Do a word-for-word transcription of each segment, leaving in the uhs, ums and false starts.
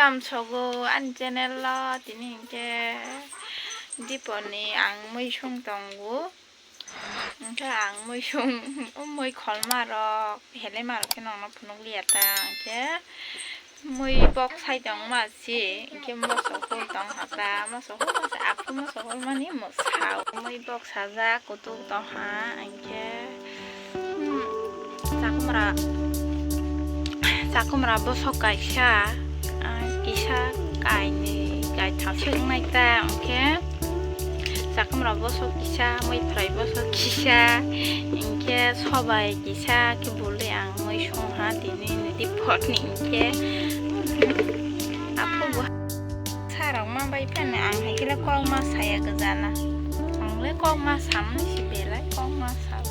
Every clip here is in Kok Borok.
Tamsogo ani channel o tini hinkhe diponi ang mui sung tongo. Hinkhe ang mui sung, mui kholma rok, helema rok khe nokno phunuk liya ta. Hinkhe mui bok sai tongma si, hinkhe moso hol tong ha ta, moso hol masa, aphuru moso hol mani mwsao. Mui bok sajak kutuk tong ha, hinkhe, hmm, chakumra, chakumra bosok kaisa, ah, kisa kainwi, kaitham se wngnai ta, hinkhe chakumra bosok kisa, mui phrai bosok kisa, hinkhe sobai kisa, khe buli ang mui sung ha tini nini pot ni hinkhe. Aphuru bo sarok ma bai phano ang hai khe le kok ma saya gwja na. Ang le kok ma samani si belai kok ma sa.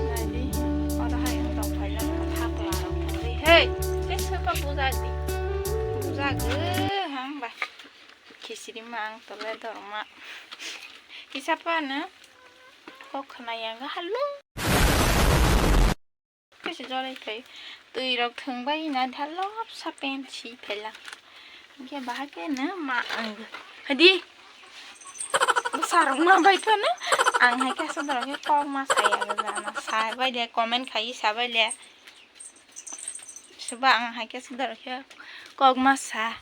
Nai di, oro hai wng tong phai jak kha thapla rok thang di. Hey, tei soba bujak di. Bujak gw hang ba. Khichiri ma ang tole dorma. Kisa phano kok khna ya ga halung. Kisa jolai khai twi rok thwng bai na dhalop sa pen si phela. Hinkhe bahai khe no ma ang. Hadi. Bwsa rok ma bai phano ang hai khe aswk dorok khe kok ma saya gwja na. Sa bai le comment khai sa bai le. Soba ang hai khe aswk dorok khe kok ma sa.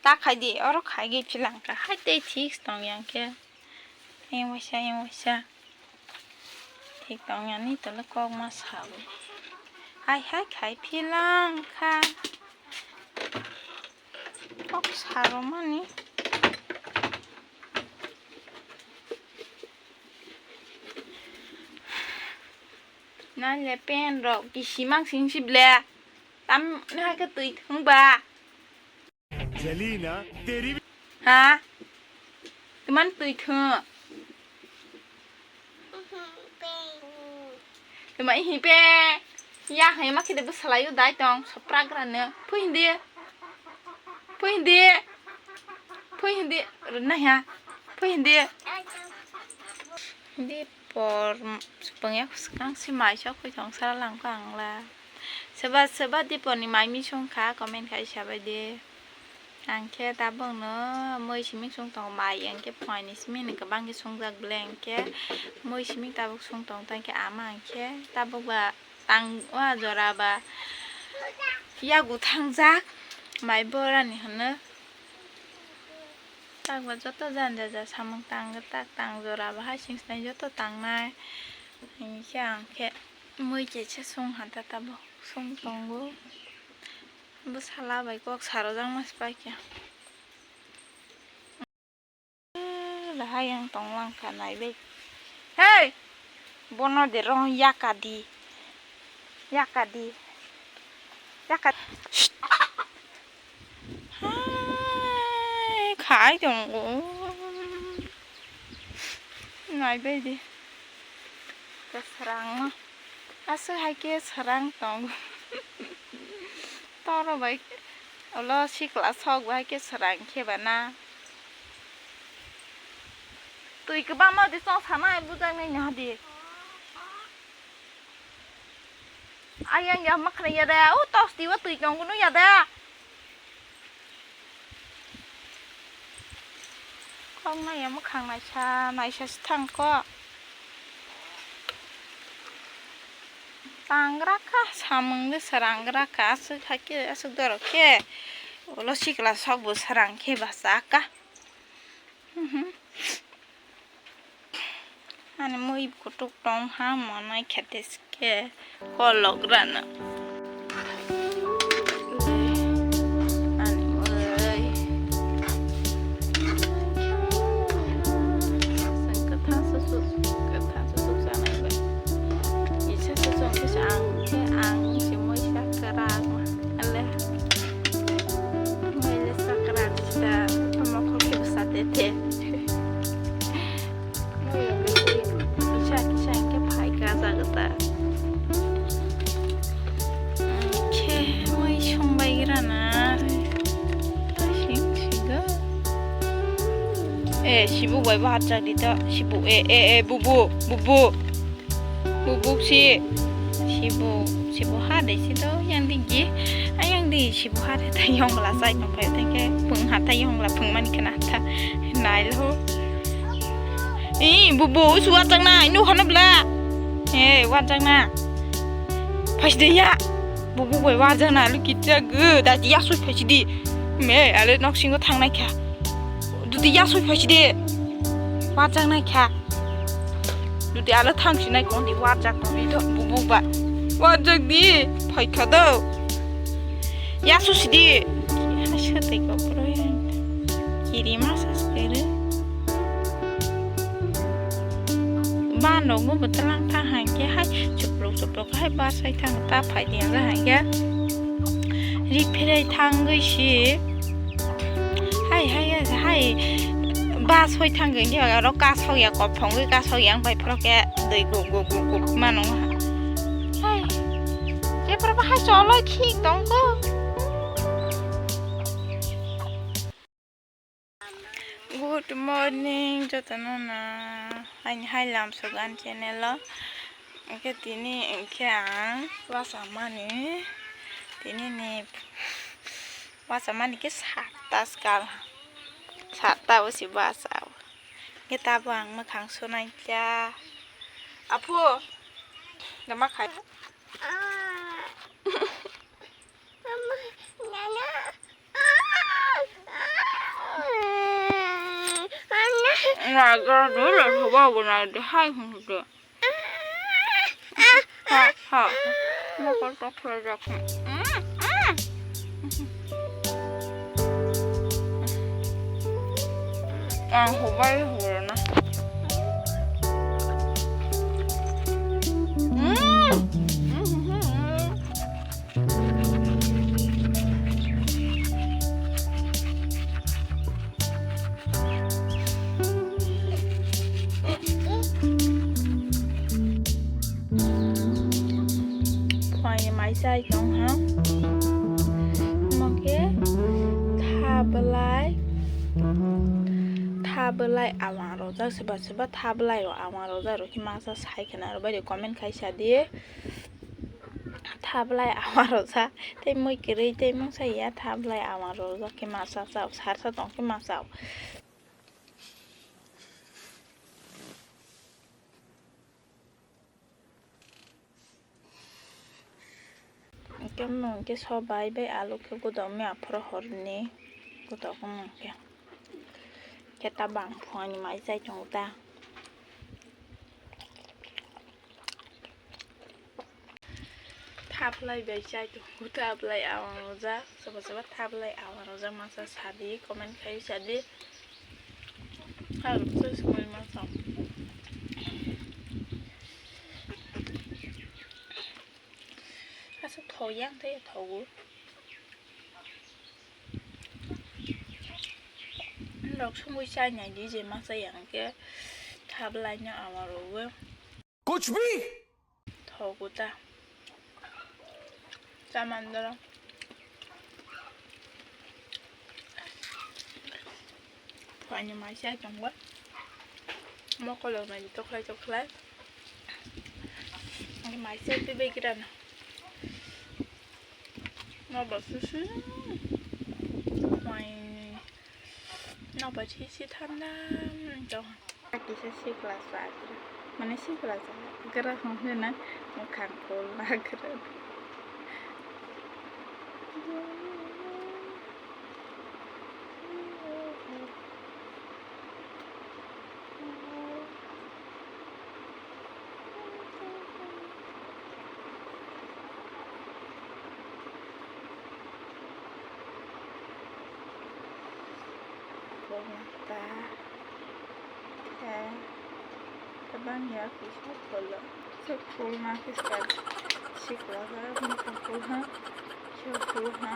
Ta khai di, oro khai gwi philang kha. Hai tei thik tong yang khe. Ayang waisa, ayang waisa. Thik tong yang ni tole kok ma sao. Hai hai khai philang kha. Kok saro mani. Na le pen rok kisi mang sing si ble. Tam na ke twi thung ba. Jali na teri. Ha? Teman twi thung. Teman hi pe. Ya hai ma khide bwsalayo dai tong sopra grano. Phui hindi. Phui hindi. Phui hindi. Rwna ya. Phui hindi. Hindi. Por, supung ya swkang si mai sok phui thong sara lang kha ang la. Seba, seba diponi mai misung kha, comment khai sabai di. Ang khe tabuk no mui simi sung tong mai, ang khe phuaini simi ni kwbang khe sungjak bele, ang khe mui simi tabuk sung tong, tang khe ama ang khe tabuk ba tang wa jora ba yagu thangjak mai borani hwnwi. Tak ba joto janja ja samung tang tak tang jora bahai sing sinai joto tangnai. Hinkhe ang khe mui kisa sung hata tabuk sung tongo. Bwsala bai kok sarojak ma se paikha. Bahai ang tonglang kha naibai. Hey! Bono de rong yakadi. Yakadi. Yakadi. Hai, khai tongo. Naibai di. Kwsrang no. Aswk hai khe swrang tongo. Toro bai ulo sikla sok bai khe swrang khe bana. Twi kwbangma di chong sanai bujaknai no hadi. Ayang ya makhra ya da, o tos tiwa twi tong kunu ya da. Kok nai ya mwkhang naisa, naisa se thang kok. Tangra kha, samung de srangra kha, aswk hai khe, aswk dorok khe. Ulo sikla sok bo srang khe bachaka. Mhm. Ani mui kutuk tong ha monai khe tei se khe kolok rana. Ani mui. Chwng kwthang susuk, kwthang susuk chanai bai. Kisa susuk kisa ang khe ang se mui sa kwrak ma. Ale. Mui le sa kwrak sa, tamo kho khe bwsa te te. Kisa kisa hinkhe phai kajagw ta. Khe mui songbai grana. Sing sigo. Eh, sibuk bai bo hachak di to. Sibuk, eh, eh, eh, bubu, bubu. Bubu si. Sibuk, sibuk ha dei si to. Yang di gi. Ayang Di sibo hathai yongla chai tong phai tei khe phung hathai yongla phung mani khna tha nailo. Ih, bubu, usu warjak nai, nu hano bla. Eh, warjak na. Phaisde ya. Bubu bai warjak na, lu kitya gu, da ya sui phaisdi. Me, ale nok singo thangnai kha. Dudi ya sui phaisdi. Warjak nai kha. Dudi ala thang sinai kon di warjak tong di do bubu ba. Warjak di, phai kha do. Ya sui sidi. Ya sui tei ko pro ya. Kiri masa sekere. Ba nogo bwtwlang ta hai khe hai chupluk chupluk hai ba sai thang ta phai di ya hai khe. Ri phirai thangwi si. Hai, hai, hai, hai. Bus hoi thangwi, hingke oro kasok ya, kophongwi kasok ya, ang bai phoro khe dui guk, guk, guk, guk mano. Hai. Jephuru bahai cholo khik tongkho. Good morning, jotono na. Haini hai lamsok ani channel o. Hingke tini hingke ang basa mani. Tini ni Basa mani khe satta skal. Satta o si basa o. Khe tabo ang mwkhang sunai kha. Aphu, dama khai. Naga dula thoba bo na de hai hum de. Ha, ha. Mokol tok khlai jak. Mm, mm. Ang hubai hurna. Mm. Mm, mm, mm. Phuaini mai chai tong ha. Omo khe tha belai, tha belai awang rojak, soba soba tha belai rok awang rojak rok khe masa sai khwna rw bai di, comment khai sa di. Tha belai awang rojak tei mui kwrwi tei mungsa ya, tha belai awang rojak khe masa chao, sarsa tong khe masa chao. Hingke mung khe sobai bai alu khe gudok mia phuru horni gudok mung khe. Khe ta bang phuaini mai chai tongo ta. Thaplai bai chai tongo, thaplai awang rojak, sobo sobo thaplai awang rojak masa sadi, comment khai sadi. Aro khe sumui masa. Aswk thok yang tei thogo. Norok songwi chai nai di, je masa yang khe thaplai no awang rogwi. Kuch bhi? Thogo ta. Chamandoro. Phuaini mai chai tongo. Mokol rok nai di tokhlai tokhlai. Ani mai chai twi bai gira na. Nobo susu. Mai. Nobo sisi thanda. Tong. Kisa sikla chagra. Mane sikla chagra hwnkheno mukhang kolna gra. Kolna ta. Khe, kwbangya kisa kolok, kisa kolna kisa sikla ha, mokol kol ha, kisa kol ha,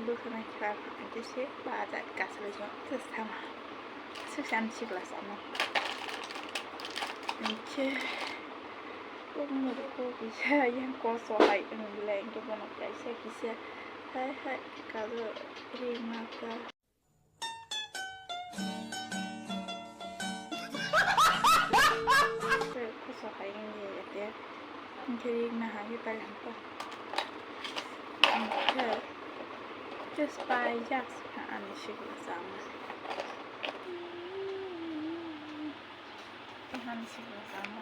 bwkhwnai kha, hwnkhe se baja kasalai se tamo, suksa ani sikla sama. Hwnkhe, kokmoro kok kisa, yang koso hai wng belai, hwnkhe bono kaisa kisa, hai hai, kajo ri mata. Khoso hai wngya ete. Hwnkhe ri naha khe pailangkha. Just paijak se kha ani sikla chama. Ani sikla chama.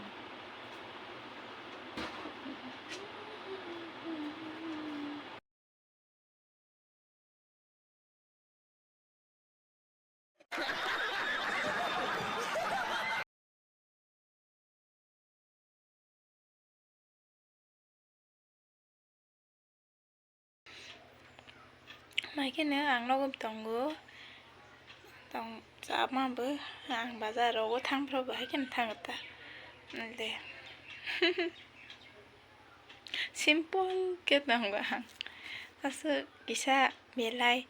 Mai kheno ang nogo tongo, tong chama bo, ang bazar rogo thang phuru bo hai kheno thango ta, de. Simple khe tongo ang, aswk kisa belai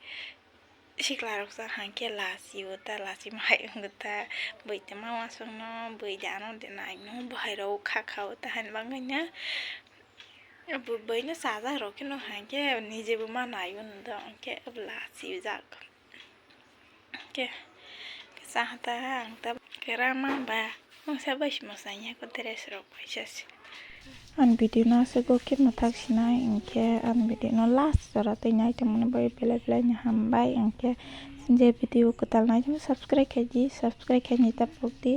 sikla rok sa hang khe lachi o ta, lachi ma hai wng ta, bui tongma uansuk no, bui de ano de nai no, bo hai rok kha kha o ta, hani bagwi no. Bo bai no chajak rok khe no hang khe nije bo ma nai o no do, hwnkhe bo lachi jak. Khe, khe cha ta ang ta kwrama ba mungsa bai se mwsai ya ko dress rok paisa se. Ang video no aswk khe mwthak sinai, hwnkhe ang video no last jora twi nai tongmani bai belai belai no hambai, hwnkhe je video kwtal nai tongma subscribe khaidi, subscribe khaini ta pokdi.